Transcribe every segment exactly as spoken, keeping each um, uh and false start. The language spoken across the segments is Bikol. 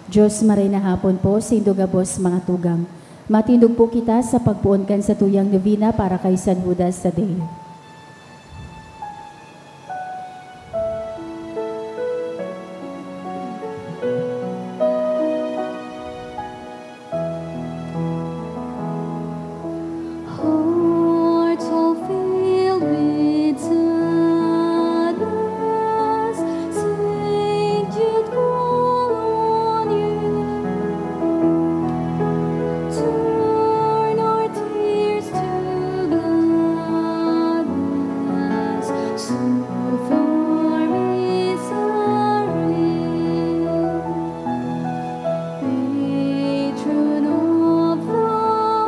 Diyos, maray na hapon po, saindo gabos mga tugang. Matindog po kita sa pagpoon kan satuyang novena para kay San Judas Tadeo. Hearts all filled with sadness, Saint Jude call on you. Turn our tears to gladness, so far misery. Patron of the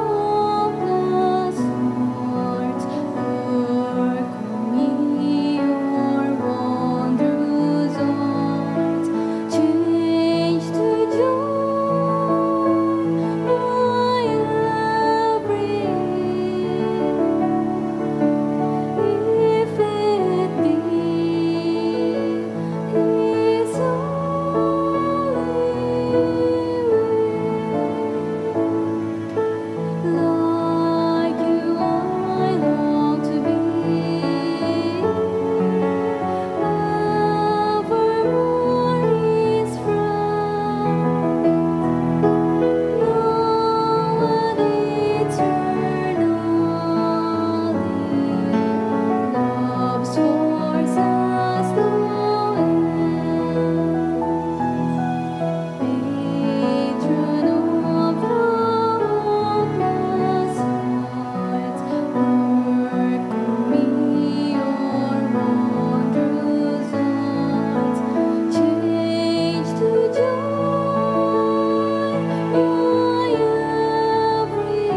hopeless heart, look on me, your wondrous heart, change to joy my every if it be His holy will. Like you, I long to be evermore His friend. Now and eternally, love's force has no end. Patron of the hopeless heart, work on me your wondrous heart. Change to joy my every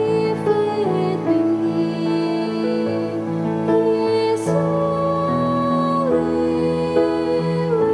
if it be His holy will.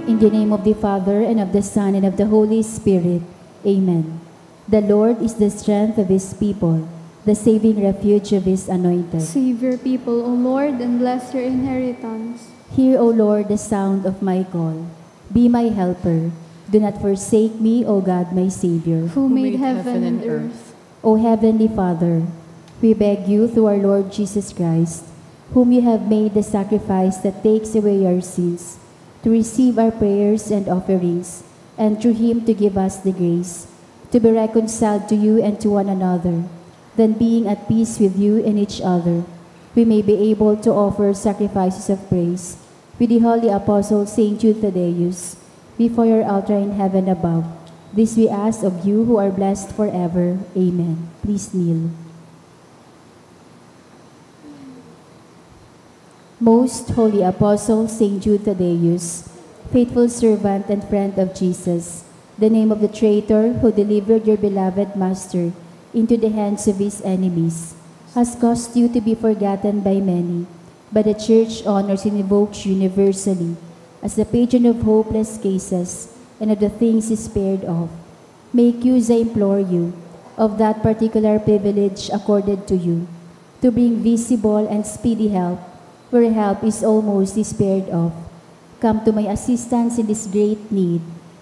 In the name of the Father, and of the Son, and of the Holy Spirit. Amen. The Lord is the strength of His people, the saving refuge of His anointed. Save your people, O Lord, and bless your inheritance. Hear, O Lord, the sound of my call. Be my helper. Do not forsake me, O God, my Savior. Who made heaven and earth. O Heavenly Father, we beg you through our Lord Jesus Christ, whom you have made the sacrifice that takes away our sins, to receive our prayers and offerings, and through him to give us the grace to be reconciled to you and to one another, then being at peace with you and each other, we may be able to offer sacrifices of praise with the holy apostle Saint Jude Thaddeus before your altar in heaven above. This we ask of you who are blessed forever. Amen. Please kneel. Most Holy Apostle Saint Jude Thaddeus, faithful servant and friend of Jesus, the name of the traitor who delivered your beloved Master into the hands of his enemies, has caused you to be forgotten by many, but the Church honors and invokes you universally as the patron of hopeless cases and of the things despaired of. Make use, I implore you, of that particular privilege accorded to you, to bring visible and speedy help where help is almost despaired of. Come to my assistance in this great need,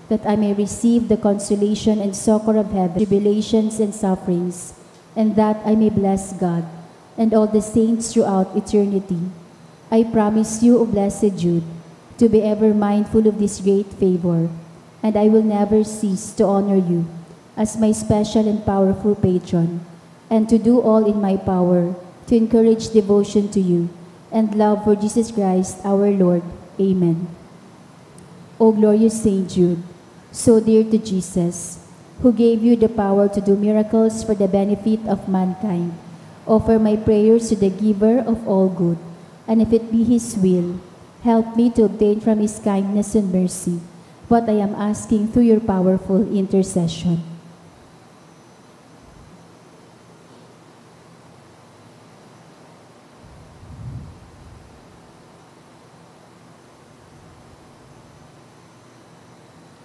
that I may receive the consolation and succor of heaven, tribulations and sufferings, and that I may bless God and all the saints throughout eternity. I promise you, O Blessed Jude, to be ever mindful of this great favor, and I will never cease to honor you as my special and powerful patron, and to do all in my power to encourage devotion to you and love for Jesus Christ our Lord. Amen. O glorious Saint Jude, so dear to Jesus, who gave you the power to do miracles for the benefit of mankind, offer my prayers to the Giver of all good, and if it be His will, help me to obtain from His kindness and mercy what I am asking through your powerful intercession.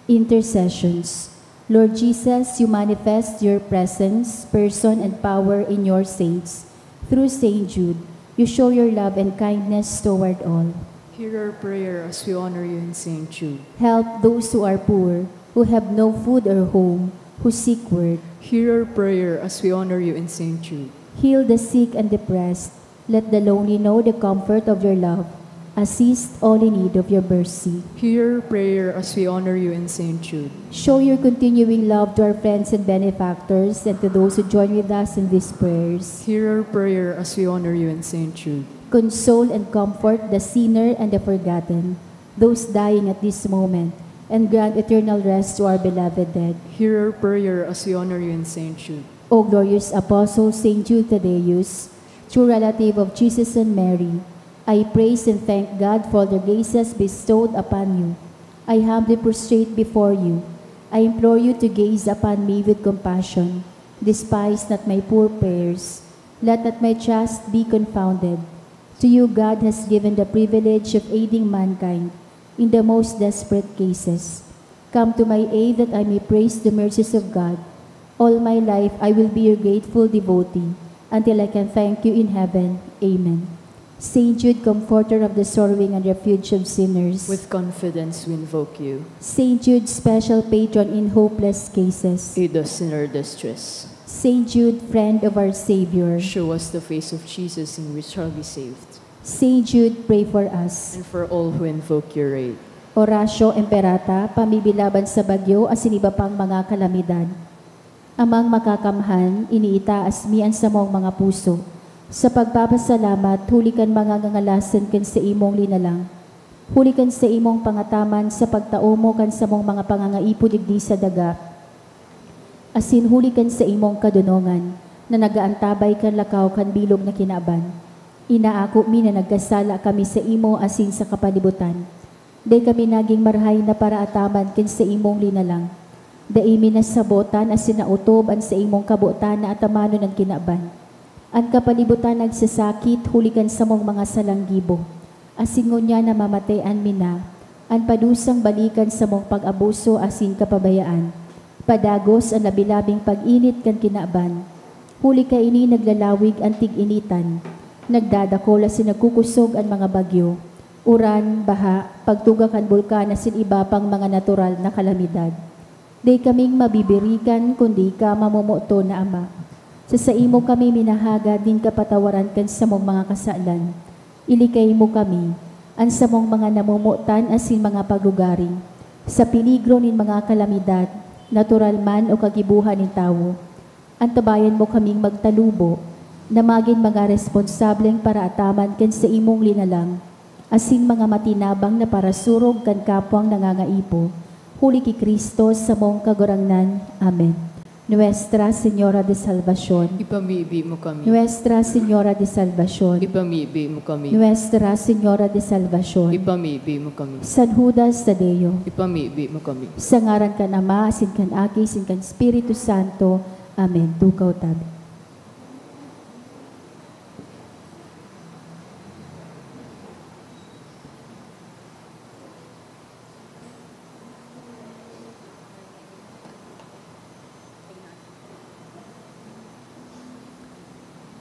Intercessions. Lord Jesus, you manifest your presence, person, and power in your saints through Saint Jude. You show your love and kindness toward all. Hear our prayer as we honor you in Saint Jude. Help those who are poor, who have no food or home, who seek work. Hear our prayer as we honor you in Saint Jude. Heal the sick and depressed. Let the lonely know the comfort of your love. Assist all in need of your mercy. Hear our prayer as we honor you in Saint Jude. Show your continuing love to our friends and benefactors and to those who join with us in these prayers. Hear our prayer as we honor you in Saint Jude. Console and comfort the sinner and the forgotten, those dying at this moment, and grant eternal rest to our beloved dead. Hear our prayer as we honor you in Saint Jude. O glorious Apostle Saint Jude Thaddeus, true relative of Jesus and Mary, I praise and thank God for the graces bestowed upon you. I humbly prostrate before you. I implore you to gaze upon me with compassion. Despise not my poor prayers. Let not my trust be confounded. To you God has given the privilege of aiding mankind in the most desperate cases. Come to my aid that I may praise the mercies of God. All my life I will be your grateful devotee until I can thank you in heaven. Amen. Saint Jude, comforter of the sorrowing and refuge of sinners. With confidence we invoke you. Saint Jude, special patron in hopeless cases. Aid us in our distress. Saint Jude, friend of our Savior. Show us the face of Jesus and we shall be saved. Saint Jude, pray for us. And for all who invoke your aid. Oratio Imperata, pamibi laban sa bagyo asin iba pang mga kalamidad. Amang Makakamhan, iniitaas mi an samong mga puso sa pagpapasalamat huli kan mga ngangalasan kan saimong linalang, huli kan saimong pangataman sa pagtao mo kan samong mga pangangaipo digdi sa daga, asin huli kan saimong kadonongan na nag-aantabay kan lakaw kan bilog na kinaban. Inaako mi na nagkasala kami saimo asin sa kapalibutan. Dai kami nagin marahay na paraataman kan saimong linalang. Dai mi nasabotan asin naotob an saimong kabotan na atamanon an kinaban. An kapalibutan nagsasakit huli kan samong mga salang gibo, asin ngunyan namamatean mi na. An padusang balikan samong pag-abuso asin kapabayaan, padagos an labi-labing pag-init kan kinaban. Huli kaini naglalawig an tig-initan, nagdadakol asin nagkukusog an mga bagyo, uran, baha, pagtuga kan bulkan asin iba pang mga natural na kalamidad. Dai kaming mabibirikan kundi ika, mamomoton na Ama. Sa saimo kami minahagad nin kapatawaran kan samong mga kasalan. Ilikay mo kami, an samong mga namomotan asin mga paglugaring, sa peligro nin mga kalamidad, natural man o kagibohan nin tawo. Antabayan mo kaming magtalubo na magin mga responsableng paraataman kan saimong linalang, asin mga matinabang na parasurog kan kapwang nangangaipo, huli ki Cristo samong Kagurangnan. Amen. Nuestra Señora de Salvacion. Ipamibi mo kami. Nuestra Señora de Salvacion. Ipamibi mo kami. Nuestra Señora de Salvacion. Ipamibi mo kami. San Judas Tadeo. Ipamibi mo kami. Sa ngaran kan Ama, asin kan Aki, asin kan Espiritu Santo. Amen. Tukaw tabi.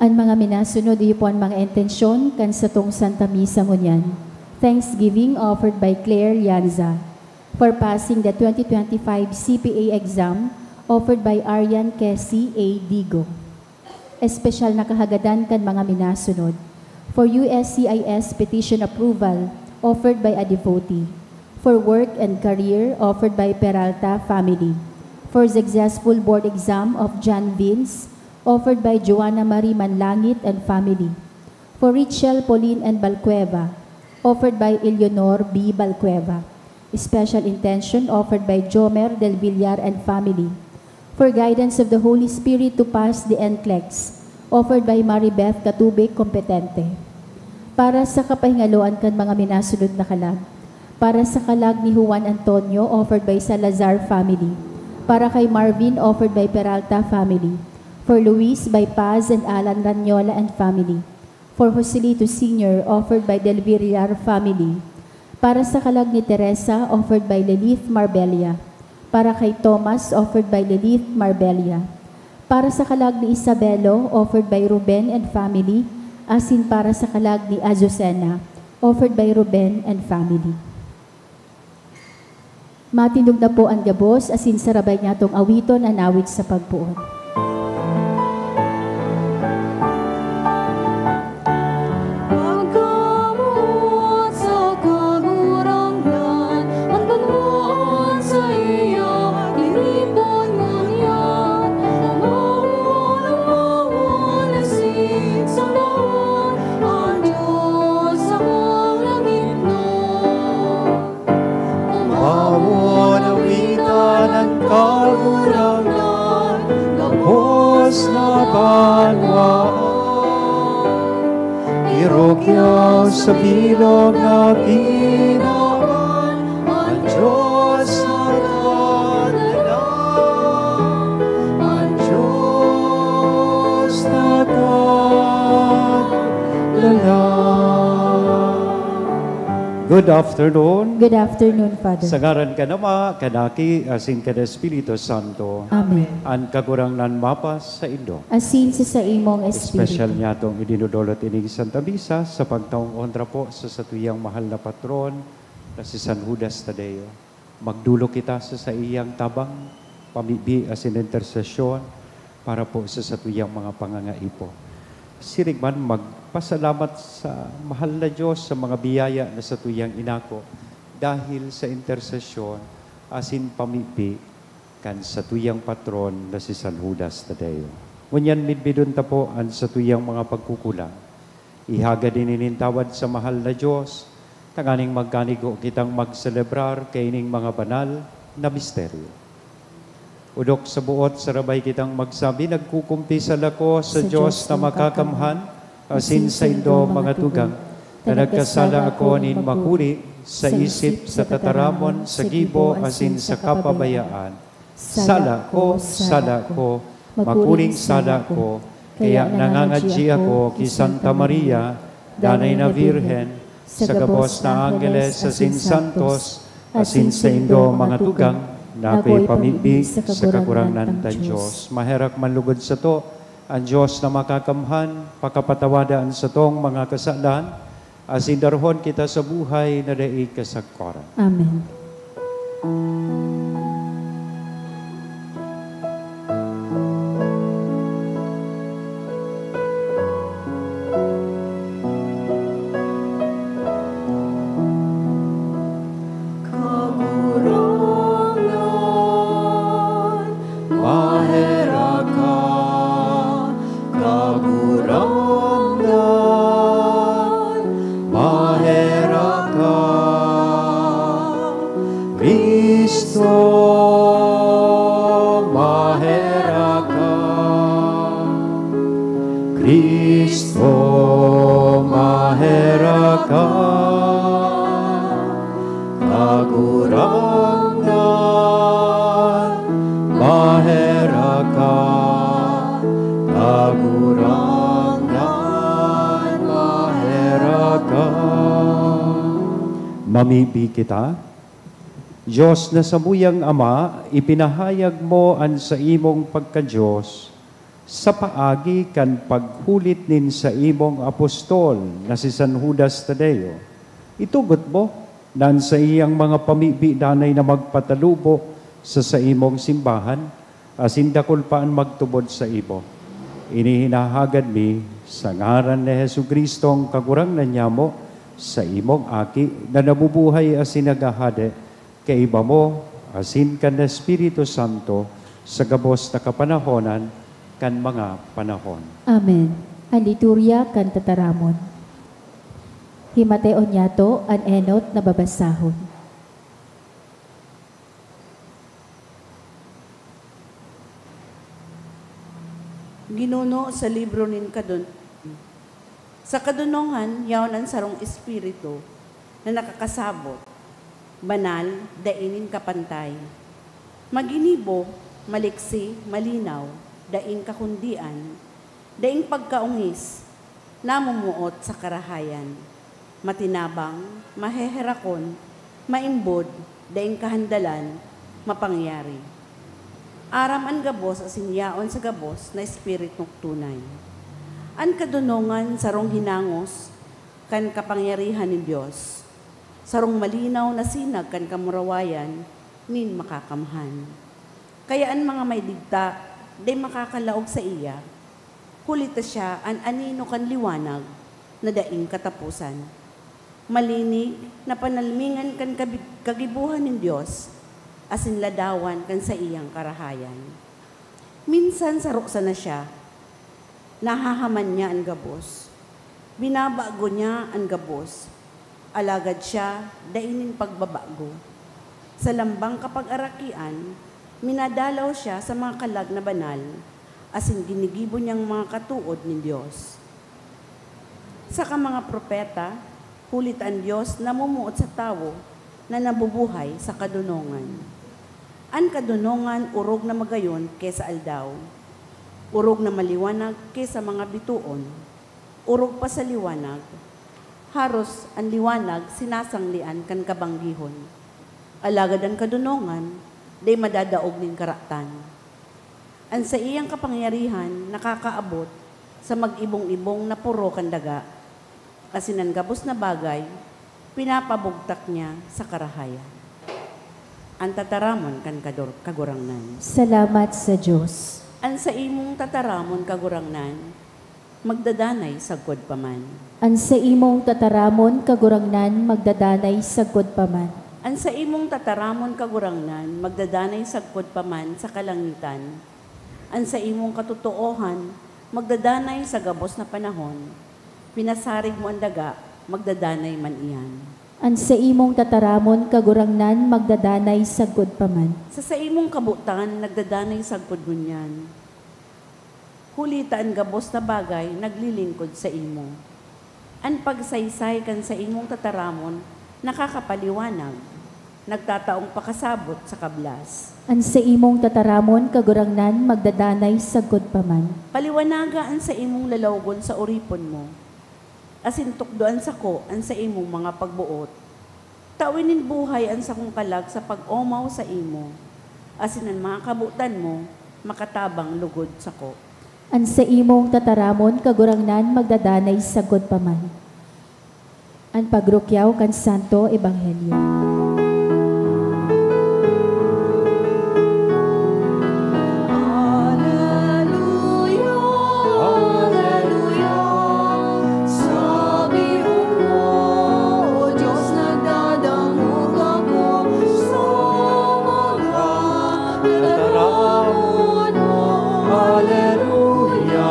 An mga minasunod, iyo po an mga intensyon kan satong Santa Misa ngunyan. Thanksgiving offered by Claire Lianza for passing the twenty twenty-five C P A exam, offered by Arian Cassie A. Digo. Espesyal na kahagadan kan mga minasunod. For U S C I S petition approval, offered by a devotee. For work and career, offered by Peralta family. For successful board exam of John Vince, offered by Joanna Marie Manlangit and family. For Richel, Pauline, and Balcueva, offered by Eleanor B. Balcueva. Special intention offered by Jomer Del Villar and family. For guidance of the Holy Spirit to pass the NCLEX, offered by Maribeth Katubig Competente. Para sa kapahingaloan kan mga minasunod na kalag. Para sa kalag ni Juan Antonio, offered by Salazar family. Para kay Marvin, offered by Peralta family. For Luis, by Paz and Alan Ranyola and family. For Joselito Senior, offered by Del Villar family. Para sa kalag ni Teresa, offered by Lilith Marbella. Para kay Thomas, offered by Lilith Marbella. Para sa kalag ni Isabelo, offered by Ruben and family. Asin para sa kalag ni Azucena, offered by Ruben and family. Matindog na po an gabos, asin sarabay niyatong awiton an awit sa pagpoon. Pagkamoot sa Kagurangnan, an banwaan saiya, tiripon ngunyan, umawon, umawon, asin sambahon an Dios sa mga langitnon. Umawon, awitan an Kagurangnan, gabos na banwaan. Irukyaw sa bilog na tinawan, an Diyos na nagdala, an Diyos na nagdala. Good afternoon. Good afternoon, Father. Sa ngaran kan Ama, kan Aki, asin kan Espiritu Santo. Amen. An Kagurangnan mapasaindo. Asin sa saimong espiritu. Espesyal niyatong idinodolot ining Santa Misa sa pagtaong onra po sa satuyang mahal na patron na si San Judas Tadeo. Magdolok kita sa saiyang tabang, pamibi asin intersesyon para po sa satuyang mga pangangaipo. Siring man, magpasalamat sa mahal na Diyos sa mga biyaya na satuyang inako dahil sa intersesyon asin pamibi kan satuyang patron na si San Judas Tadeo. Ngunyan, midbidon ta po an satuyang mga pagkukulang. Ihagad ini nin tawad sa mahal na Diyos, tanganing magkanigo kitang magselebrar kaining mga banal na misteryo. Odok sa buot, sarabay kitang magsabi, "Nagkukumpisal ako sa Sa Diyos Diyos na na makakamhan, makakamhan, asin asin saindo, saindo, mga mga tugang, tugang, na na nagkasala nagkasala ako ako nin nin makuri makuri sa sa isip, isip, sa sa tataramon, tataramon, sa sa gibo, gibo, asin asin sa sa kapabayaan." Sala ko, sala ko, makuring sala ko, kaya nangangadyi ako ki Santa Maria, danay na Birhen, sa gabos na anggeles asin santos, asin saindo, mga tugang, na ako'y pamibi sa Kagurangnan tang Diyos. Maherak man lugod sato, an Diyos na makakamhan, pakapatawada an satong mga kasalan, asin darahon kita sa buhay na dai kasagkoran. Amen. Kagurangnan, maherak ka, Kagurangnan, maherak ka. Cristo, maherak ka. Cristo, maherak ka. Kagurangnan, maherak ka. Kagurangnan, maherak ka. Mamibi kita. Diyos na samuyang Ama, ipinahayag mo an saimong pagka-Diyos sa paagi kan paghulit nin saimong apostol na si San Judas Tadeo. Itugot mo na an saiyang mga pamibi danay na magpatalubo sa saimong simbahan, asin dakul pa an magtubod saimo. Ini hinahagad mi sa ngaran ni Jesu-Cristong Kagurangnan nyamo, saimong Aki, na nabubuhay asin naghahade kaiba mo asin kan Espiritu Santo, sa gabos na kapanahonan kan mga panahon. Amen. An liturya kan tataramon. Himateon niyato an enot na babasahon. Ginuno sa libro nin kadon-, sa kadonongan, yaon an sarong espiritu na nakakasabot, banal, dai nin kapantay. Maginibo, maliksi, malinaw, daing kakundian, daing pagkaongis, namumuot sa karahayan, matinabang, maheherakon, maimbod, daing kahandalan, mapangyari. Aram an gabos asin yaon sa gabos na espiritung tunay. An kadonongan sarong hinangos kan kapangyarihan nin Dios, sarong malinaw na sinag kan kamurawayan nin Makakamhan. Kaya an mga may digta dai makakalaog saiya, huli ta siya an anino kan liwanag na daing kataposan. Malinig na panalmingan kan kabi-, kagibohan nin Dios, asin ladawan kan saiyang karahayan. Minsan saro sana siya, nahahaman niya an gabos, binabago niya an gabos, alagad siya dai nin pagbabago. Sa lambang kapagarakian, minadalaw siya sa mga kalag na banal, asin ginigibo niyang mga katood nin Dios. Saka mga propeta, huli ta an Dios namumuot sa tawo na nabubuhay sa kadonongan. An kadonongan orog na magayon ki sa aldaw, orog na maliwanag ki sa mga bitoon, orog pa sa liwanag, haros an liwanag sinasanglean kan kabanggihon. Alagad an kadonongan dai madadaog nin karatan. An saiyang kapangyarihan nakakaabot sa mag-ibong-ibong na poro kan daga, asin an gabos na bagay pinapabugtak niya sa karahayan. An tataramon kan kador-, Kagurangnan. Salamat sa Dios. An saimong tataramon, Kagurangnan, magdadanay sagkod pa man. An saimong tataramon, Kagurangnan, magdadanay sagkod pa man. An saimong tataramon, Kagurangnan, magdadanay sagkod pa man sa kalangitan. An saimong katotoohan magdadanay sa gabos na panahon. Pinasarig mo an daga, magdadanay man iyan. An saimong tataramon, Kagurangnan, magdadanay sagkod pa man. Sa saimong kabotan, nagdadanay sagkod ngunyan. Huli ta an gabos na bagay naglilingkod saimo. An pagsaysay kan saimong tataramon nakakapaliwanag, nagtataong pakasabot sa kablas. An saimong tataramon, Kagurangnan, magdadanay sagkod pa man. Paliwanaga an saimong lalawgon sa oripon mo, asin tukdo an sako an saimong mga pagboot. Tawi nin buhay an sakong kalag sa pag-omaw saimo, asin an mga kabotan mo makatabang lugod sako. An saimong tataramon, Kagurangnan, magdadanay sagkod pa man. An pagrukyaw kan Santo Ebanghelyo. Aleluya, aleluya. Sabi mo, O Diyos, nagdadangog ako sa mga tataramon mo. Aleluya,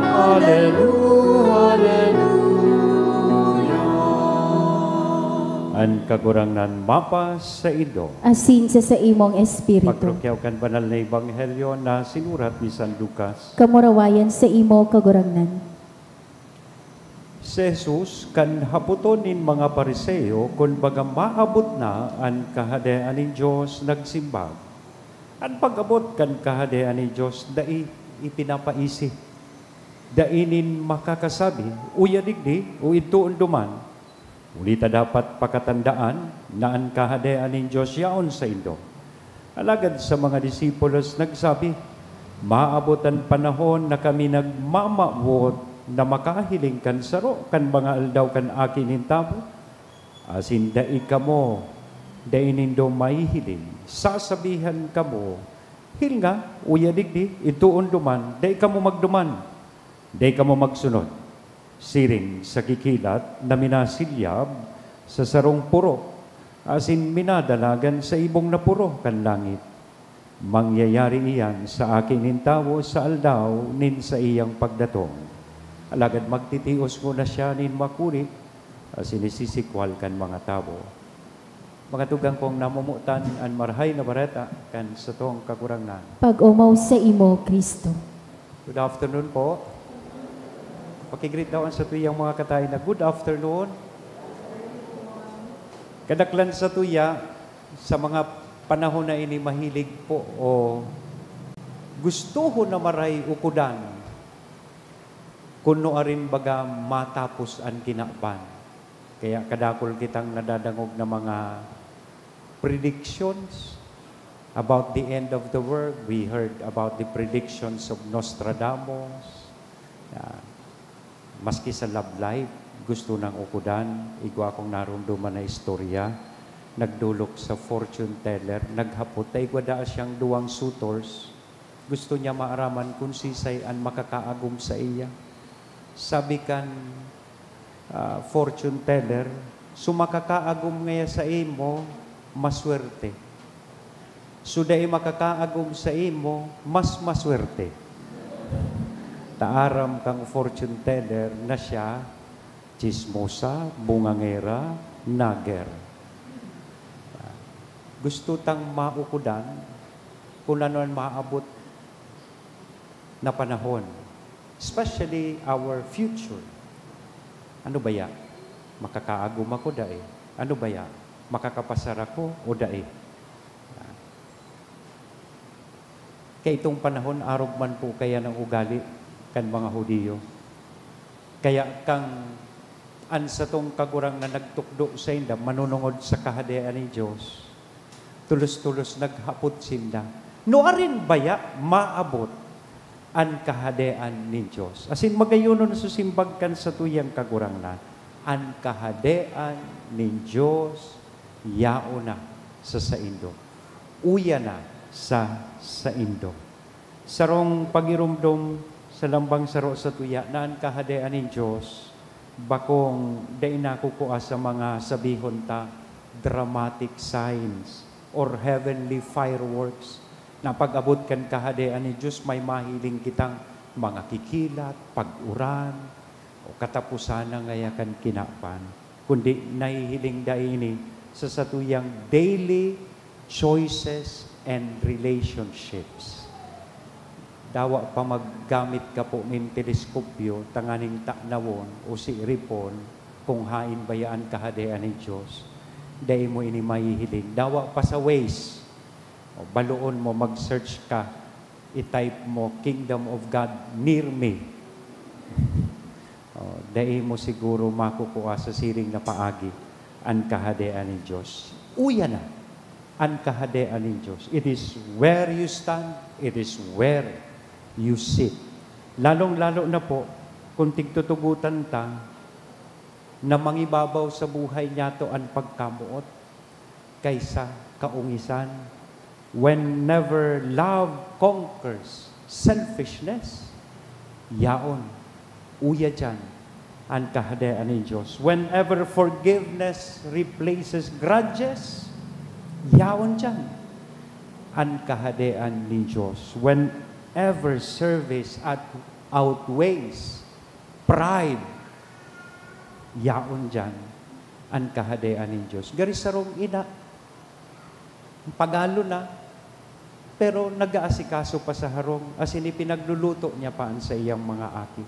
aleluya, aleluya. An Kagurangnan mapasaindo. Asin sa saimong espiritu. Pagrukyaw kan Banal na Ebanghelyo na sinurat ni San Lucas. Kamurawayan saimo, Kagurangnan. Si Jesus kan hapoton nin mga Fariseo kun baga maabot na an Kahadean nin Dios, nagsimbag, "An pag-abot kan Kahadean nin Dios dai ipinapaisi. Dai nin makakasabi, 'Uya digdi,' o 'Idtoon duman.' Huli ta dapat pakatandaan na an Kahadean nin Dios yaon saindo." Alagad sa mga disipulos nagsabi, "Maabot an panahon na kami nagmamawot na makahiling kan saro kan mga aldaw kan Aki nin Tawo, asin dai kamo, dai nindo mahihiling. Sasabihan kamo, 'Hilinga, uya digdi, idtoon duman,' dai kamo magduman, dai kamo magsunod." Siring sa kikilat na minasilyab sa sarong poro, asin minadalagan sa ibong na poro kan langit, mangyayari iyan sa Aki nin Tawo sa aldaw nin saiyang pagdatong. Alagad magtitios ngona siya nin makuri, asin isisikwal kan mga tawo. Mga tugang kong namomotan, an Marahay na Bareta kan satong Kagurangnan. Pag-omaw saimo, Cristo. Good afternoon po. Pakigreet daw an satuyang mga kataed na, "Good afternoon." Kadaklan satuya, sa mga panahon na ini, mahilig po o gustohon na maray ukodan kun nuarin baga matapos an kinaban. Kaya kadakul kitang nadadangog na mga predictions about the end of the world. We heard about the predictions of Nostradamus, Ah, maski sa love life, gusto nang ukudan. Igwa akong narumduman na istorya. Nagdolok sa fortune teller, naghapot ta igwa daa siyang duwang suitors. Gusto niya maaraman kun sisay an makakaagom saiya. Sabi kan, ah, fortune teller, "So makakaagom ngaya saimo, maswerte. So dai makakaagom saimo, mas maswerte." Ta aram kang fortune teller na siya, tsismosa, bungangera, nagger. Gusto tang maukodan kun ano an maabot na panahon, especially our future. Ano baya? Makakaagom ako, dai? Ano baya? Makakapasar ako o dai? Kaitong panahon, arog man po kaya ang ugali kan mga Judio. Kaya kang an satong Kagurangnan nagtukdo sainda manunungod sa Kahadean nin Dios, tolos-tolos naghapot sinda, "Nuarin baya maabot an Kahadean nin Dios?" Asin magayonon sa simbag kan satuyang Kagurangnan, "An Kahadean nin Dios yaon na sa saindo." Uya na sa saindo. Sarong pagiromdom sa lambang saro satuya na an Kahadean nin Dios bakong dai nakukua sa mga, sabihon ta, dramatic signs or heavenly fireworks. Na pag-abot kan Kahadean nin Dios, may mahiling kitang mga kikilat, pag-uran, o kataposan na ngaya kan kinaban, kundi nahihiling da ini sa satuyang daily choices and relationships. Dawa pa maggamit ka po nin teleskopyo tanganing tanawon o siiripon kung haen baya an Kahadean nin Dios. Dai mo ini mahihiling. Dawa pa sa Waze, o baloon mo, mag-search ka, i-type mo, "Kingdom of God near me." O, dai mo siguro makukua sa siring na paagi an Kahadean nin Dios. Uya na an Kahadean nin Dios. It is where you stand, it is where you sit. Lalong-lalo na po kung tigtutugotan ta na mangibabaw sa buhay niyato an pagkamoot kaisa kaongisan. Whenever love conquers selfishness, yaon, uya diyan an Kahadean nin Dios. Whenever forgiveness replaces grudges, yaon diyan an Kahadean nin Dios. Whenever service at outweighs pride, yaon diyan an Kahadean nin Dios. Gari sarong ina, pagalo na, pero nag-aasikaso pa sa harong, asin ipinagluluto niya pa an saiyang mga aki.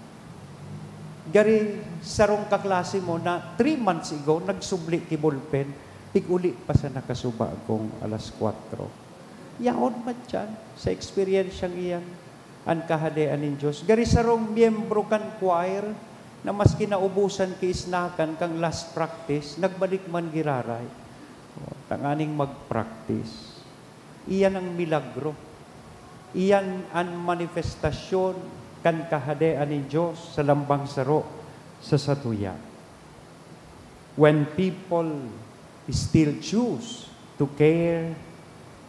Gari sarong kaklase mo na three months ago, nagsubli ki ballpen, tig-uli pa sana kasuba kong alas kwatro. Yaon man diyan, sa eksperyensyang iyan, an Kahadean nin Dios. Gari sarong miyembro kan choir na maski naubusan ki snack-an kan last practice, nagbalik man giraray. O, tanganing mag-practice. Iyan ang milagro. Iyan an manifestasyon kan Kahadean nin Dios sa lambang saro sa satuya. When people still choose to care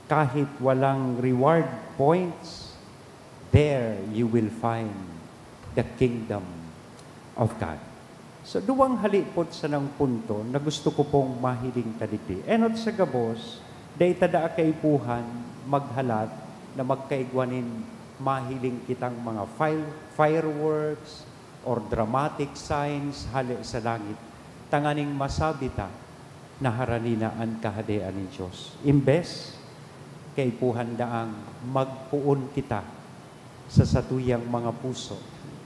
kahit walang reward points, there you will find the kingdom of God. So, duwang halipot sanang punto na gusto ko pong mahiling ta digdi. Enot sa gabos, dai ta daa kaipuhan maghalat na magkaigwa nin mahiling kitang mga fire-, fireworks, or dramatic signs hale sa langit, tanganing masabi ta na harani na an Kahadean nin Dios. Imbes, kaipuhan daang magpoon kita sa satuyang mga puso,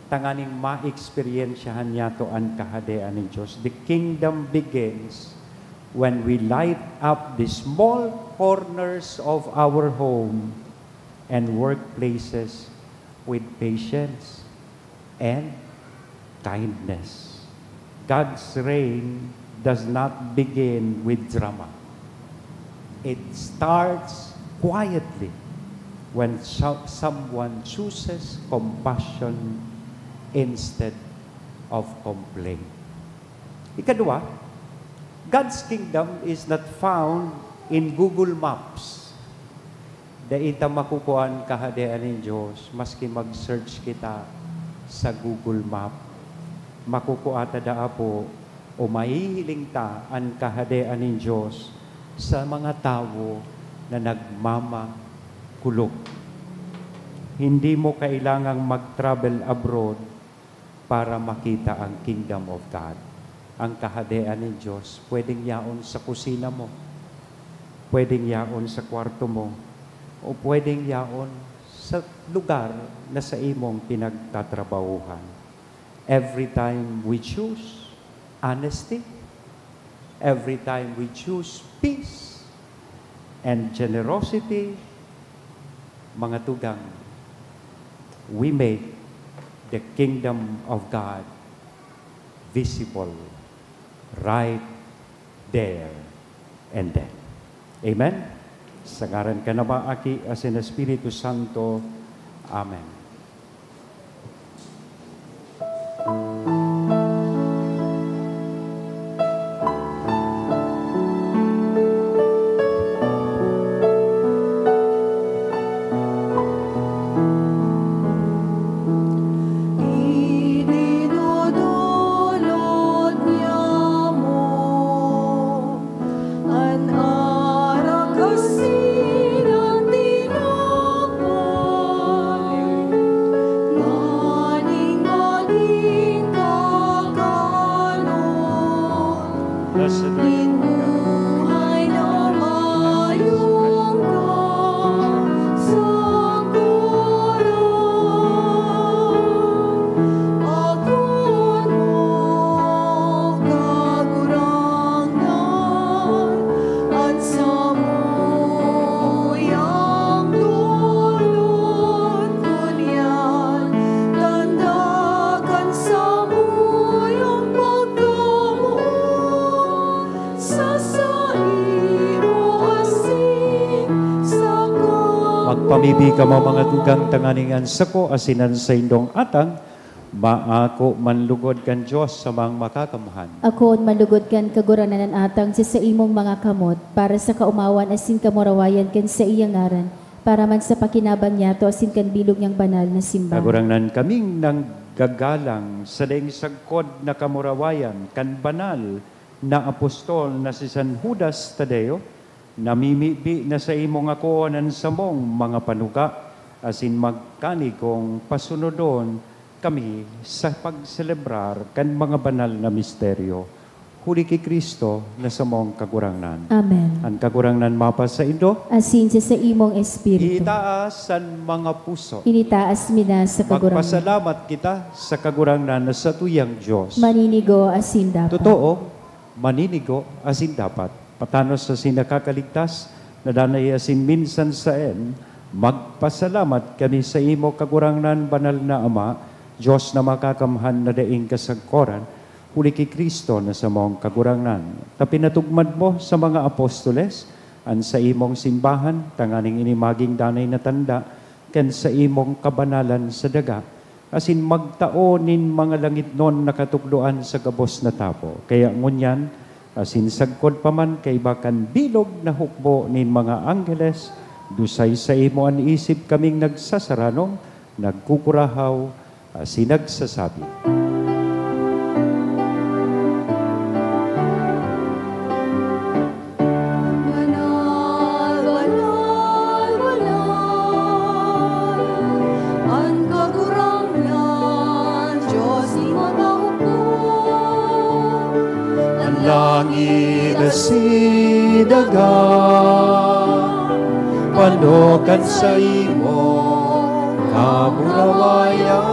tanganing maeksperyensyahan niyato an Kahadean nin Dios. The kingdom begins when we light up the small corners of our home and workplaces with patience and kindness. God's reign does not begin with drama. It starts quietly when so-, someone chooses compassion instead of complain. Ikadua, God's kingdom is not found in Google Maps. Dai ta makukua an Kahadean nin Dios maski mag-search kita sa Google Map. Makukua ta daa po o mahihiling ta an Kahadean nin Dios sa mga tawo na nagmamakulog. Hindi mo kailangang mag-travel abroad para makita ang Kingdom of God. Ang Kahadean nin Dios pwedeng yaon sa kusina mo, pwedeng yaon sa kwarto mo, o pwedeng yaon sa lugar na sa imong pinagtatrabahuhan. Every time we choose honesty, every time we choose peace and generosity, mga tugang, we make the kingdom of God visible right there and then. Amen? Sa ngaran kan Ama, Aki, asin Espiritu Santo. Amen. Idinodolot niya mo an arak asin an tinapay, nganing magin kakanon nin buhay na mayong kasangkaran. Akoon mo, Kagurangnan, an samuyang dolon, ngunyan tanda kan samuyang pagkamoot sa saimo asin saka. Magpamibi kamo, mga tugang, tanganing an sako asin an saindong atang maako man lugod kan Dios sa mga makakamhan. Akoon man lugod kan Kagurangnan an atang sa saimong mga kamot, para sa kaomawan asin kamurawayan kan saiyang ngaran, para man sa pakinabang niyato asin kan bilog niyang banal na simbahan. Kagurangnan, kaming nanggagalang sa daing sagkod na kamurawayan kan banal na apostol na si San Judas Tadeo, namimibi na saimong akoon an samong mga panuga asin magkanigong pasunodon kami sa pagselebrar kan mga banal na misteryo, huli ki Cristo na samong Kagurangnan. Amen. An Kagurangnan mapasaindo. Asin sa saimong espiritu. Itaas an mga puso. Initaas mi na sa Kagurangnan. Magpasalamat kita sa Kagurangnan na satuyang Dios. Maninigo asin dapat. Totoo, maninigo asin dapat. Patanos asin nakakaligtas, na danay asin minsan saen, magpasalamat kami saimo, Kagurangnan, banal na Ama, Dios na makakamhan na daing kasagkoran, huli ki Cristo na samong Kagurangnan, ta pinatugmad mo sa mga apostoles an saimong simbahan, tanganing ini magin danay na tanda kan saimong kabanalan sa daga, asin magtao nin mga langitnon na katukdoan sa gabos na tawo. Kaya ngunyan, asin sagkod pa man kaiba kan bilog na hukbo nin mga angheles, dusay saimo an isip kaming nagsasaranom, nagkukurahaw, asin nagsasabi, Banal, banal, banal, an Kagurangnan, Dios nin mga hukbo. An langit asin daga, pano kan saimong kamurawayan.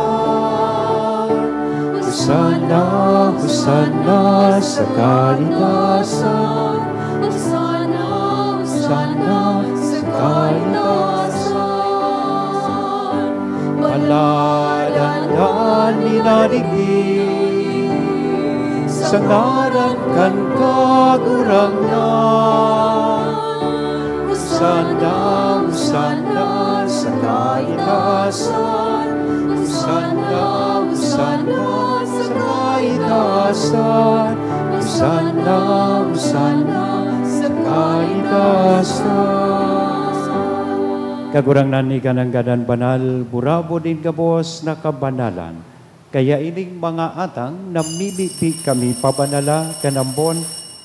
Hosanna, Hosanna sa kaitaasan. Hosanna, Hosanna sa kaitaasan. Palad an minadigdi sa ngaran kan Kagurangnan. Hosanna, Hosanna sa kaitaasan. Hosanna, Hosanna Hosanna, Hosanna sa kaitaasan. Kagurangnan, ika nanggad an banal, burabod nin gabos na kabanalan. Kaya ining mga atang, namimibi kami pabanala kan ambon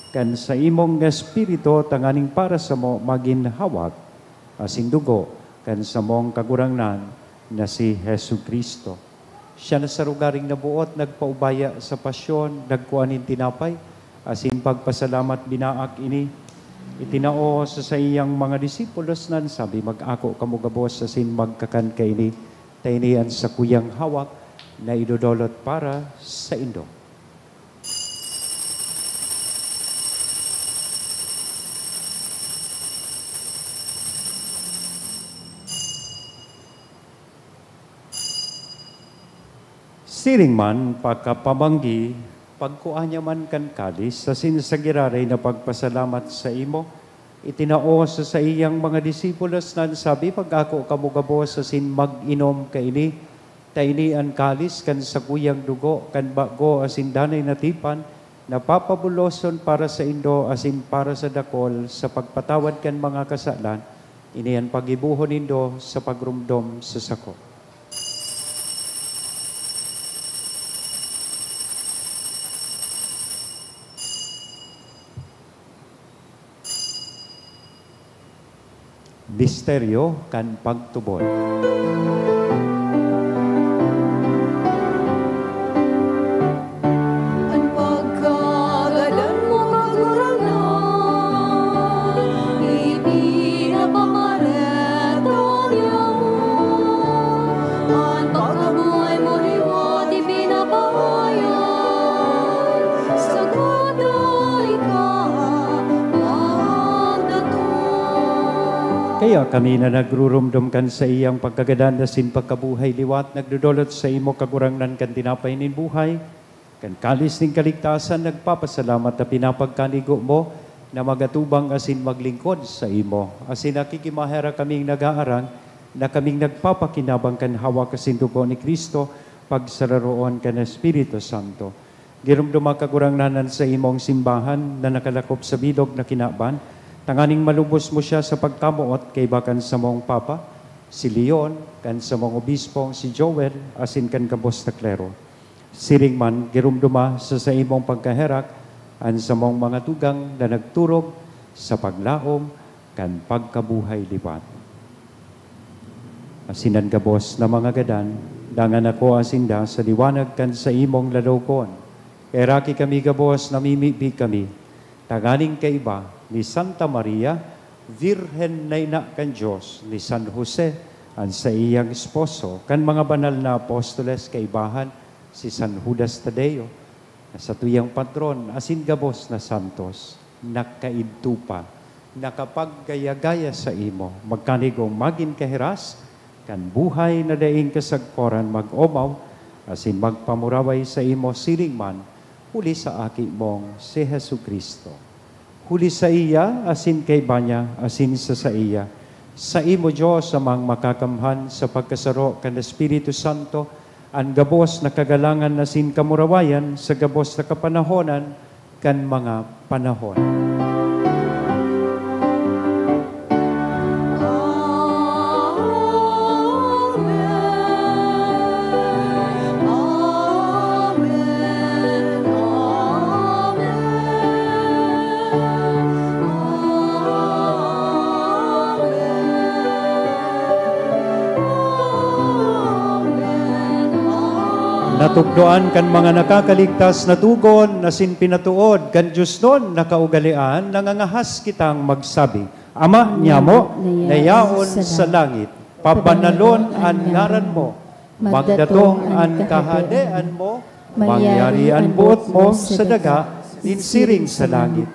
kan saimong Espiritu, tanganing para samo magin hawak asin dugo kan samong Kagurangnan na si Jesu-Cristo. Siya na sa lugaring naboot, nagpaubaya sa pasyon, nagkua nin tinapay, asin pagpasalamat, binaak ini, itinao sa saiyang mga disipulos, na nagsabi, "Mag-ako kamo gabos asin magkakan kaini, ta ini an sakuyang hawak na idodolot para saindo." Siring man, pakapamanggi, pagkua niya man kan kalis, asin sa giraray na pagpasalamat saimo, itinao sa saiyang mga disipulos, na nagsabi, "Mag-ako kamo gabos asin mag-inom kaini, ta ini an kalis kan sakuyang dugo kan bago asin danay na tipan, na papabuloson para saindo asin para sa dakol sa pagpatawad kan mga kasalan. Ini an paggibohon nindo sa pagromdom sa sako." Misteryo kan pagtubod. An pagkagadan mo, Kagurangnan, ipinapamareta niamo. An pagkabuhay mo liwat ipinapahayan, sagkod na ika magdatong. Kaya kami na nagruromdom kan saiyang pagkagadan asin pagkabuhay liwat, nagdodolot saimo, Kagurangnan, kan tinapay nin buhay, kan kalis nin kaligtasan, nagpapasalamat ta pinapagkanigo mo na magatubang asin maglingkod saimo. Asin nakikimaherak kaming nag-aarang na kaming nagpapakinabang kan hawak asin dugo ni Cristo, pagsararoon kan Espiritu Santo. Giromdoma, Kagurangnan, an saimong simbahan na nakalakop sa bilog na kinaban, tanganing malubos mo siya sa pagkamoot kaiba kan samong Papa, si Leon, kan samong Obispong si Joel, asin kan gabos na klero. Siring man, giromdoma sa saimong pagkaherak an samong mga tugang na nagturog sa paglaom kan pagkabuhay liwat. Asin an gabos na mga gadan, dangan ako asinda sa liwanag kan saimong lalawgon. Heraki kami gabos, namimibi kami, tanganing kaiba ni Santa Maria, Birhen na ina kan Dios, ni San Jose, an saiyang esposo, kan mga banal na apostoles, kaibahan si San Judas Tadeo, na satuyang patron, asin gabos na santos, nakaidto pa, nakapagkaya-gaya saimo, magkanigong magin kahiras kan buhay na daing kasagkoran, mag-omaw asin magpamuraway saimo siring man huli sa Aki mong si Jesu-Cristo. Huli saiya, asin kaiba niya, asin sa saiya, saimo, Dios Amang Makakamhan, sa pagkasaro kan Espiritu Santo, an gabos na kagalangan asin kamurawayan sa gabos na kapanahonan kan mga panahon. Amen. Amen. Amen. Natukdoan kan mga nakakaligtas na tugon asin pinatood kan diosnon na kaugalean, nangangahas kitang magsabi, Ama nyamo na yaon sa langit, pabanalon an ngaran mo, magdatong an kahadean mo, mangyari an boot mo sa daga nin siring sa langit.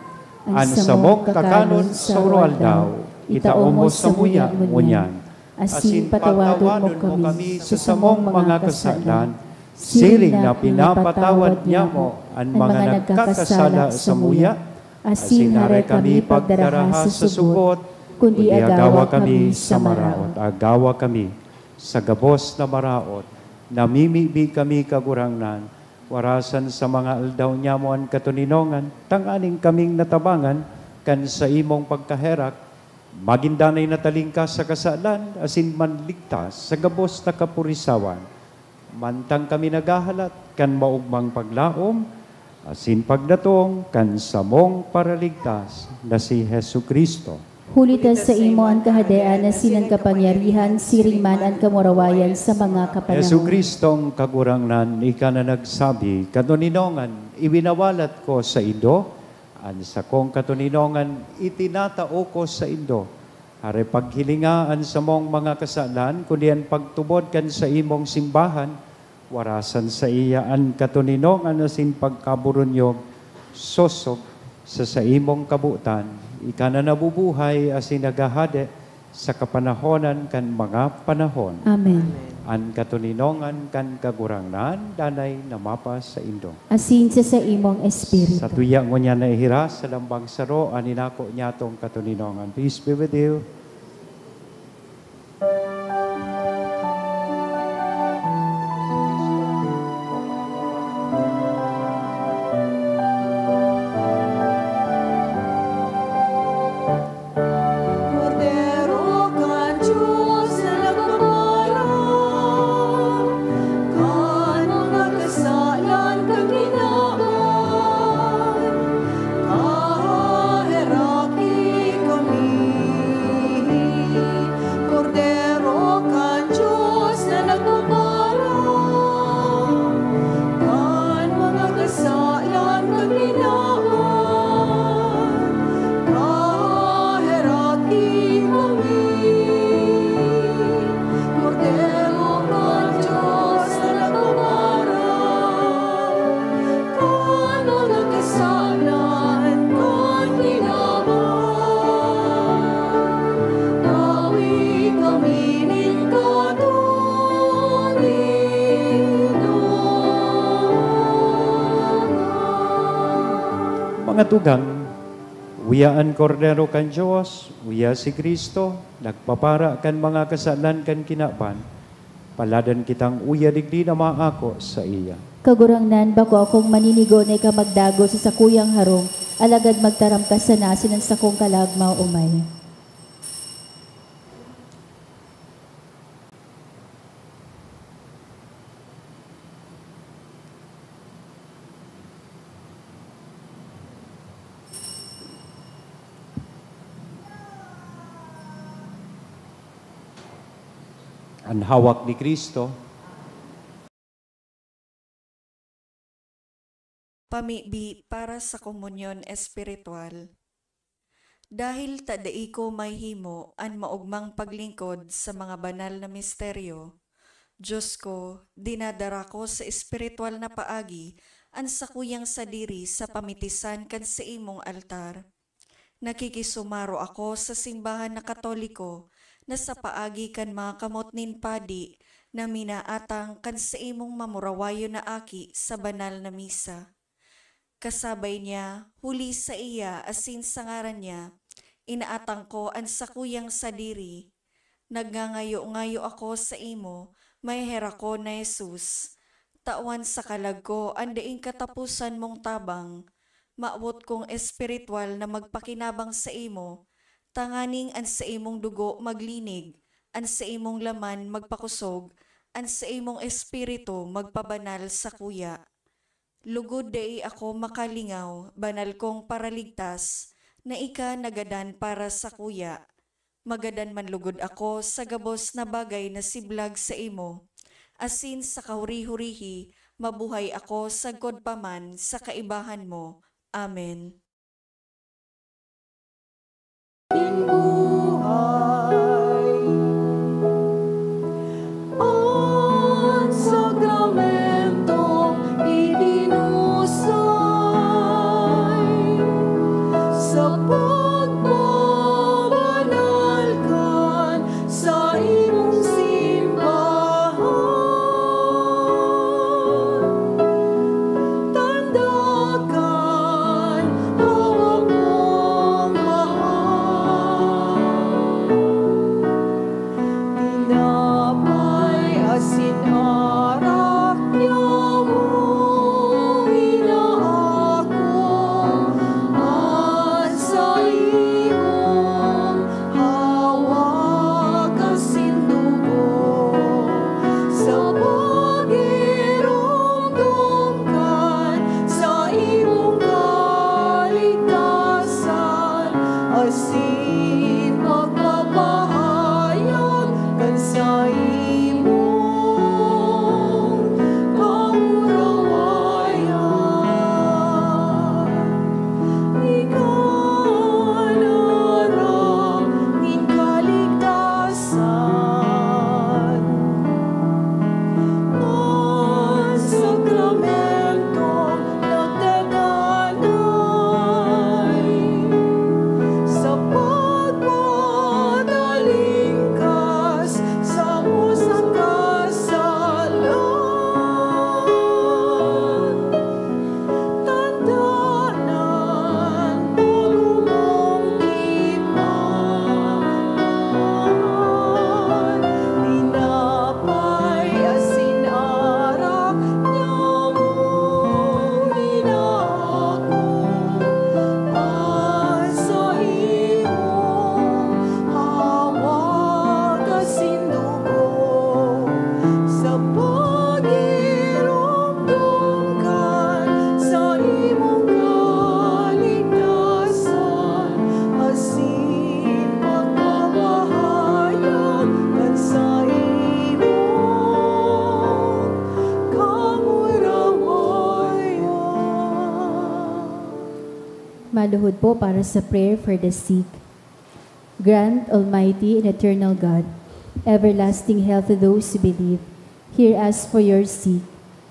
An samong kakanon sa uroaldaw, itao mo samuya ngunyan. Asin patawadon mo kami sa samong mga kasalan, siring na pinapatawad nyamo an mga nagkakasala samuya. Asin hare kami pagdaraha sa sugot, kundi agawa kami sa maraot. Agawa kami sa gabos na maraot, namimibi kami, Kagurangnan, Warasan sa mga aldaw nyamo an katoninongan, tanganing kaming natabangan kan saimong pagkaherak, magin danay na talingkas sa kasalan, asin manligtas sa gabos na kapurisawan. Mantang kami naghahalat kan maogmang paglaom asin pagdatong kan samong Paraligtas na si Jesu-Cristo. Huli ta saimo an kahadean asin an kapangyarihan, siring man an kamurawayan sa mga kapanahon. Jesu-Cristong Kagurangnan, ika na nagsabi, "Katoninongan, iwinawalat ko saindo, an sakong katoninongan itinatao ko saindo." Hare paghilinga an samong mga kasalan, kundi an pagtubod kan saimong simbahan, warasan saiya an katoninongan asin pagkaburunyog, sosog sa saimong kabotan. Ika na nabubuhay asin naghahade sa kapanahonan kan mga panahon. Amen. An katoninongan kan Kagurangnan danay na mapasaindo. Asin sa saimong espiritu. Satuya ngunyan na ihiras sa lambang saro an inako niyatong katoninongan. Peace be with you. Kordero kan Dios na nagpaparam kan mga kasalan kan kinaban, kaheraki kami. Kordero kan Dios na nagpaparam kan mga kasalan kan kinaban, kaheraki kami. Kordero kan Dios na nagpaparam kan mga kasalan kan kinaban, tawi kami nin katoninongan. Mga tugang, uya an Kordero kan Dios, uya si Cristo, nagpapara kan mga kasalan kan kinaban. Paladan kitang uya digdi na maako saiya. Kagurangnan, bako akong maninigo na ika magdagos sa sakuyang harong, alagad magtaram ka sana asin an sakong kalag maoomay. An hawak ni Cristo. Pamibi para sa komunyon espiritual. Dahil ta dai ko mahimo an maogmang paglingkod sa mga banal na misteryo, Dios ko, dinadara ko sa espiritual na paagi an sakuyang sadiri sa pamitisan kan saimong altar. Nakikisumaro ako sa simbahan na Katoliko na sa paagi kan mga kamot nin padi na minaatang kan saimong mamurawayon na aki sa banal na misa. Kasabay niya, huli saiya asin sa ngaran niya, inaatang ko an sakuyang sadiri. Nagngangayo-ngayo ako saimo, maheherakon na Jesus. Tawan sa kalag ko an daing kataposan mong tabang. Mawot kong espiritual na magpakinabang saimo, tanganing an saimong dugo maglinig, an saimong laman magpakosog, an saimong espiritu magpabanal sakuya. Lugod dai ako makalingaw, banal kong Paraligtas, na ika nagadan para sakuya. Magadan man lugod ako sa gabos na bagay na siblag saimo, asin sa kahuri-hurihi mabuhay ako sagkod pa man sa kaibahan mo. Amen. Nin buhay. An sakramentong idinusay sa pagpabanal kan saimong simbahan. Tanda kan hawak mong mahal. Asin pagpapahayag kan saimong kamurawayan. Ika an harong nin kaligtasan. An sakramento nagdadanay sa pagpatalingkas samo sa kasalan. Tanda nan pagumong tipan, tinapay asin arak niya muli na ako. An saimong hawak asin dugo, sa pagiromdom kan saimong kaligtasan, asin pagpapahayag kan saimong kamurawayan. Maluhod po para sa prayer for the sick. Grant, Almighty and Eternal God, everlasting health to those who believe. Hear us for your sick,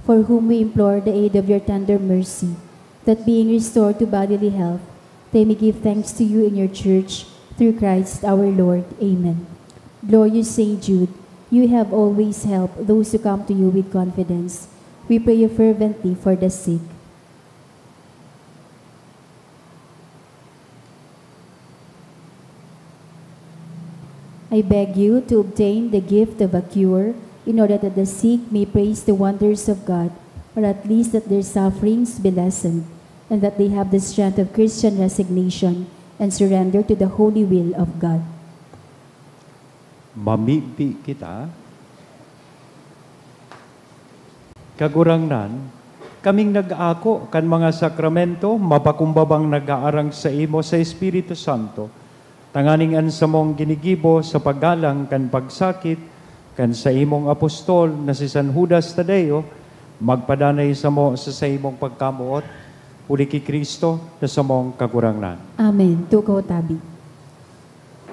for whom we implore the aid of your tender mercy, that being restored to bodily health, they may give thanks to you in your church, through Christ our Lord. Amen. Glorious Saint Jude, you have always helped those who come to you with confidence. We pray you fervently for the sick. I beg you to obtain the gift of a cure, in order that the sick may praise the wonders of God, or at least that their sufferings be lessened, and that they have the strength of Christian resignation and surrender to the holy will of God. Mamibi kita. Kagurangnan, kaming nag-aako kan mga sakramento, mapakumbabang nag-aarang saimo sa Espiritu Santo, tanganing an samong ginigibo sa paggalang kan pagsakit kan saimong apostol na si San Judas Tadeo, magpadanay samo sa saimong pagkamoot, huli ki Cristo na samong Kagurangnan. Amen. Tukaw tabi.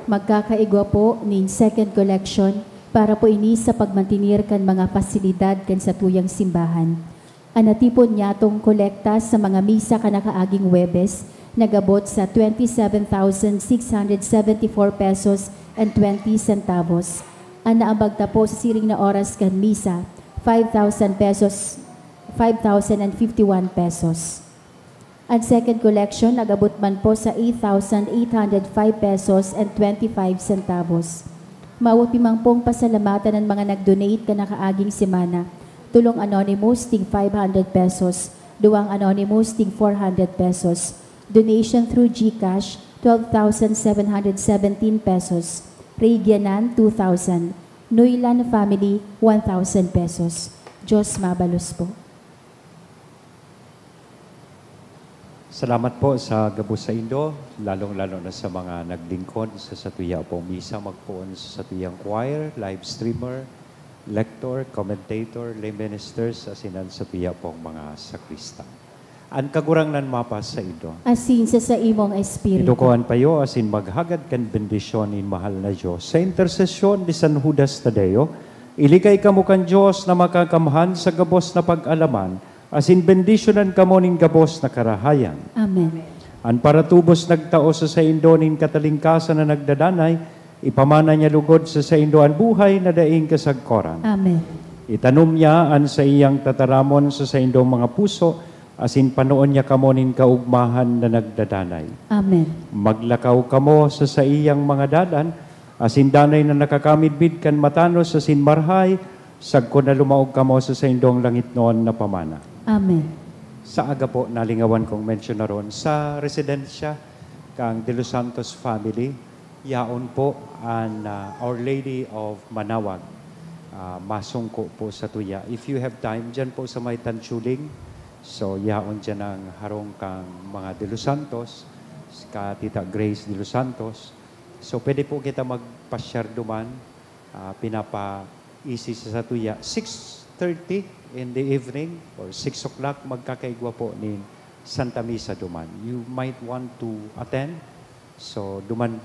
Magkakaigwa po nin second collection para po ini sa pagmantenir kan mga pasilidad kan satuyang simbahan. An natipon nyatong kolekta sa mga misa kan nakaaging Huwebes nag-abot sa twenty seven thousand six hundred seventy four pesos and twenty centavos. An naambag ta po sa siring na oras kan misa, five thousand pesos, five thousand and fifty one pesos. An second collection nag-abot man po sa eight thousand eight hundred five pesos and twenty five centavos. Maupod mi man pong pasalamatan an mga nag-donate kan nakaaging semana. Tolong anonymous, tig five hundred pesos. Duwang anonymous, tig four hundred pesos. Donation through GCash, twelve thousand seven hundred seventeen pesos. Regianan, two thousand. Nuylan family, one thousand pesos. Diyos mabalos po. Salamat po sa gabos saindo, lalong-lalo na sa mga naglingkod sa satuya pong misa, magpoon sa satuyang choir, live streamer, lector, commentator, lay ministers, asin an satuya pong mga sakristan. An Kagurangnan mapasaindo. Asin sa saimong espiritu. Idukoan payo asin maghagad kan bendisyon nin mahal na Dios. Sa intersesyon ni San Judas Tadeo, ilikay kamo kan Dios na Makakamhan sa gabos na pag-alaman, asin bendisyonan kamo nin gabos na karahayan. Amen. An paratubos nagtao sa saindo nin katalingkasan na nagdadanay, ipamana niya lugod sa saindo an buhay na daing kasagkoran. Amen. Itanom niya an saiyang tataramon sa saindong mga puso, asin panoon niya kamo nin kaogmahan na nagdadanay. Amen. Maglakaw kamo sa saiyang mga dalan, asin danay na nakakamidbid kan matanos asin marahay, sagkod na lumaog kamo sa saindong langitnon na pamana. Amen. Sa aga po, nalingawan kong mensyonaron sa residensya kang De Los Santos family, yaon po an, ah, Our Lady of Manaoag. Ah, masungko po sa tuya. If you have time, dyan po sa may Tanchuling. So, yaon dyan ang harong kang mga De Los Santos. ka Tita Grace de los Santos. So, pwede po kita magpa-share duman. Ah, pinapa-easy sa satuya. Six thirty in the evening or six o'clock, magkakaigwa po nin Santa Misa duman. You might want to attend. So, duman,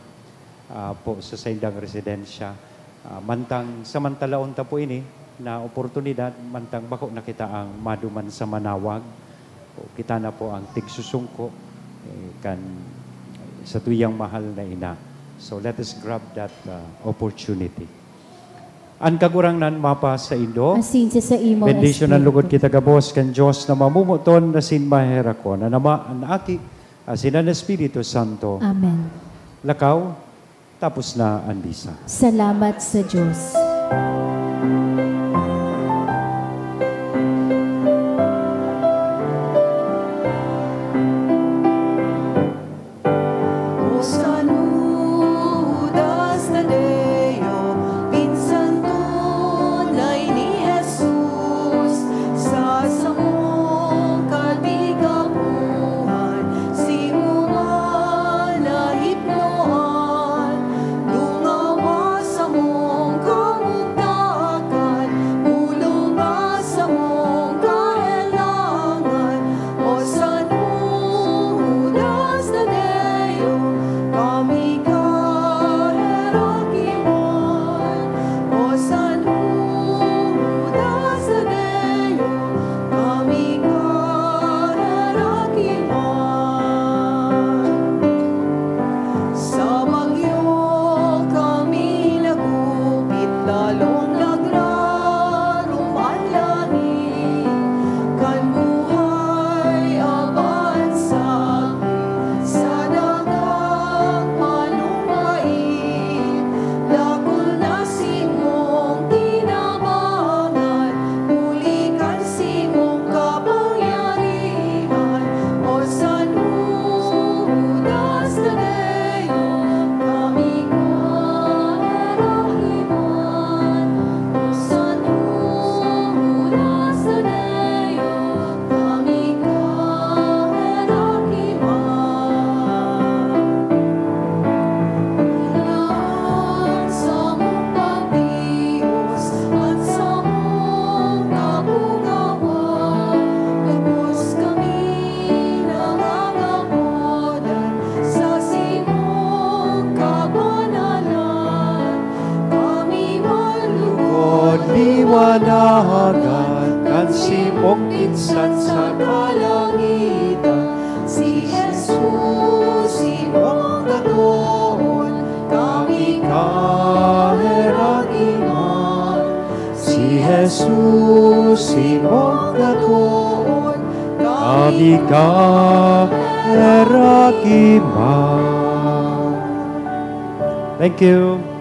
ah, po sa saindang residensya. Ah, mantang samantalaon ta po ini na oportunidad, mantang bako na kita ang maduman sa manawag. O kita na po ang tigsusungko, eh, kan satuyang mahal na ina. So, let us grab that, ah, opportunity. An Kagurangnan mapa saindo. Asin sa saimo, Bendisyonan Espiritu. Lugod kita gabos kan Dios na mamomoton asin maherakon, an Ama, an Aki, asin an Espiritu Santo. Amen. Lakaw, tapos na an misa. Salamat sa Dios. O San Judas Tadeo, pinsan tunay ni Jesus, sa samong katigapuhan, simo man nahipnoan, dungawa samong kamugtakan, bulong ka samong kahelangan, O San Judas Tadeo, kami ka heraki man. O San Judas Tadeo, kami ka heraki man. Sa bagyo kami nagupit, lalong nagrarom an langit. Kan buhay aban sakit, sa dagang panumbait, dakul na simong tinabangan, huli kan simong kapangyarihan. O San Judas Tadeo, kami ka heraki man. O San Judas Tadeo, kami ka heraki man. An samong pagtios, an samong kabugawan, gabos kami nangangapodan sa simong kabanalan. Kami man lugod liwanagan kan simong pinsan sa kalangitan. Si Jesus, simong gatoon, kami ka heraki man. Si Jesus, simong gatoon, kami ka heraki man. Thank you.